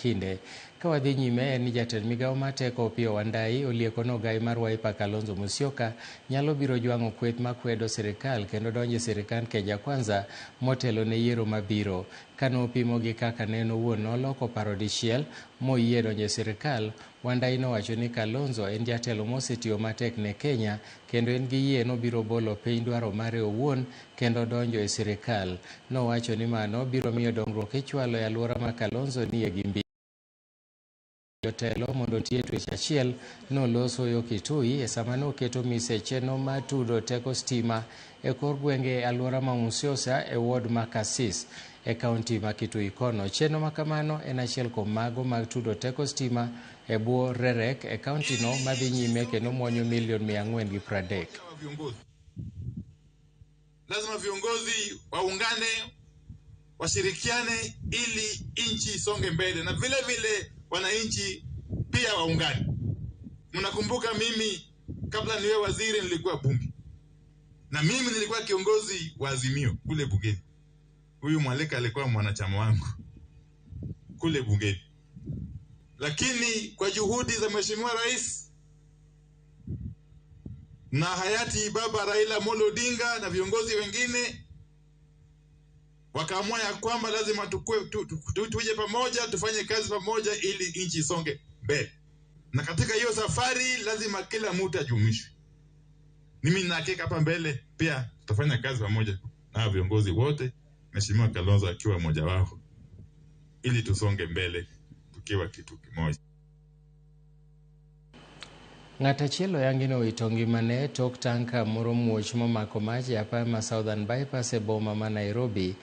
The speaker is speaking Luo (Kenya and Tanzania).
kinde. Ka wadhi nyime en ni jatend migawo mar teko Opiyo Wandayi olieko ni ogai mar Wiper Kalonzo Musyoka nyalo biro jwang'o kweth makwedo sirikal kendo donjo e sirikand Kenya Kwanza motelo ne yiero mabiro. Kane opimo gi kaka ne en owuon noloko paro dichiel moyie donjo e sirikal, Wandayi nowacho ni Kalonzo en jatelo mosetiyo matek ne Kenya kendo en gi yie nobiro bolo piny dwaro mare owuon kendo donjo e sirikal. Nowacho ni mano biro miyo dongruok ichwalo e alwora ma Kalonzo nie gi mbi. Jotelo mondo otie twech achiel noloso yo Kitui e sama noketo mise chenro mar tudo teko stima e kor gwenge e alwora ma Musyosa e ward ma Kasis e kaunti ma Kitui kono. Chenro ma kamano en achiel kuom mago mag tudo teko stima e bwo REREC e kaunti no madhi nyime kendo mwonyo milion 430. Lazima viongozi waungane, washirikiane ili nchi isonge mbele, na vile vile wananchi pia waungane. Mnakumbuka mimi kabla niwe waziri nilikuwa bunge, na mimi nilikuwa kiongozi wa Azimio kule bungeni. Huyu Mwalika alikuwa mwanachama wangu kule bungeni, lakini kwa juhudi za Mheshimiwa Rais na hayati Baba Raila Amolo Odinga na viongozi wengine wakaamua ya kwamba lazima tukue, tu, tu, tu, tuje pamoja tufanye kazi pamoja ili nchi isonge mbele, na katika hiyo safari lazima kila mtu ajumuishwe. Mimi nina hakika hapa mbele pia tutafanya kazi pamoja na viongozi wote, Mheshimiwa Kalonzo akiwa mmoja wao, ili tusonge mbele tukiwa kitu kimoja. Ng'at achiel oyangi ni owito ngimane tok tanka moro muoch momako mach e apaya ma Southern Bypass e boma ma Nairobi.